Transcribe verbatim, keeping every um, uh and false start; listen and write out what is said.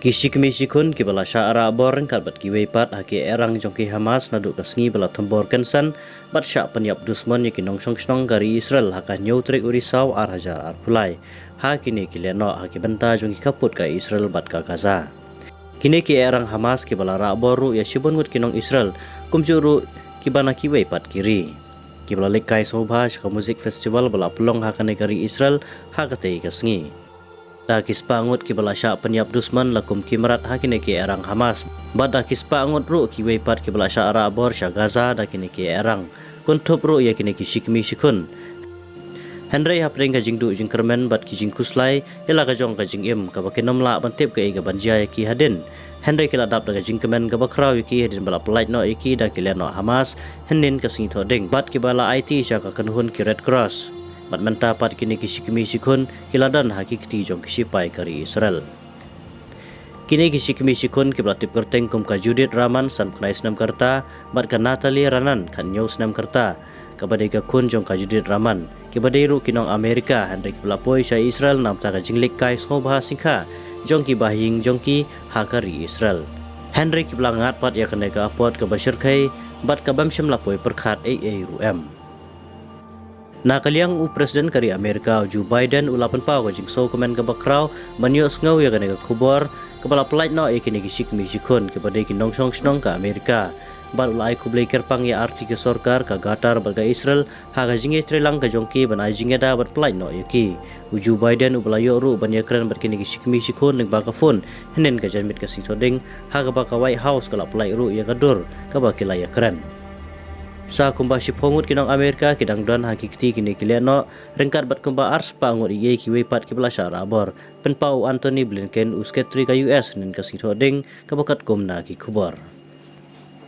Ki shikmi shikhun kiba la shah rah bor ryngkat bad kiwei pat ha ki ehrang jong ki Hamas naduh ka sngi ba la thombor kynsan bad shah pynïap dusmon ïa ki nongshong shnong ka ri Israel ha ka hynñiew tarik u Risaw ar hajar arphew lai ha kine ki lehnoh ha ki bynta jong ki khappud ka Israel bad ka Gaza. Kine ki ehrang Hamas kiba la rah bor ruh ïa shibun ngut ki nong Israel, kumjuh ruh kiba na kiwei pat ki ri, kiba la leit kai sngewbha sha ka music festival ba la pynlong ha kane ka ri Israel ha katei ka sngi. Da ki spah ngut kiba la shah pynïap dusmon la kum ki mrad ha kine ki ehrang Hamas, bad da ki spah ngut ruh kiwei pat kiba la shah rah bor sha Gaza da kine ki ehrang, kynthup ruh ïa kine ki shikmi shikhun. Hynrei hapdeng ka jingduh jingkyrmen bad ki jingkhuslai ïa la ka jong ka jingim kaba kin ym lah ban tip kaei kaban jia ïa ki hadien, hynrei ki la dap da ka jingkmen kaba khraw ïa ki hadien ba la pyllait noh ïa ki da ki lehnoh Hamas hynnin ka sngi Thohdieng bad kiba la aiti sha ka kynhun ki Red Cross. Bad mynta pat kine ki shikmi shikhun ki la don ha ki kti jong ki shipai ka ri Israel. Kine ki shikmi shikhun kiba la tip kyrteng kum ka Judith Rahman, sanphew khyndai snem ka rta, bad ka Natalie Rahman, khathynñiew snem ka rta, kaba dei ka khun jong ka Judith Rahman, kiba dei ruh ki nong Amerika, hynrei kiba la poi sha Israel namar ka jingleit kai sngewbha syngkha jong ki bahaïing jong ki ha ka ri Israel. Hynrei kiba la ngat pat ïa kane ka apot kaba shyrkhei bad ka bym shym la poi pyrkhat ei ei ruh em. Na ka liang u President ka ri Amerika u Joe Biden u la pynpaw ka jingsngewkmen kaba khraw ban ïohsngew ïa kane ka khubor kaba la pyllait noh ïa kine ki shikmi shikhun kiba dei ki nongshong shnong ka Amerika. Bad u la ai khublei kyrpang ïa artylli ki sorkar ka Qatar bad ka Israel ha ka jingïatreilang ka jong ki ban ai jingïada ban pyllait noh ïa ki. U Joe Biden uba la ïoh ruh ban ïakren bad kine ki shikmi shikhun lyngba ka phone hynnin ka janmiet ka sngi Thohdieng, ha kaba ka White House ka la pynlait ruh ïa ka dur kaba ki la ïakren. Sa kumba shiphew ngut ki nong Amerika ki dang don ha ki kti kine ki lehnoh, ryngkat bad kumba arspah ngut ïa kiwei pat kiba la shah rah bor, pynpaw u Antony Blinken, u Secretary ka U S, hynnin ka sngi Thohdieng, kaba katkum na ki khubor.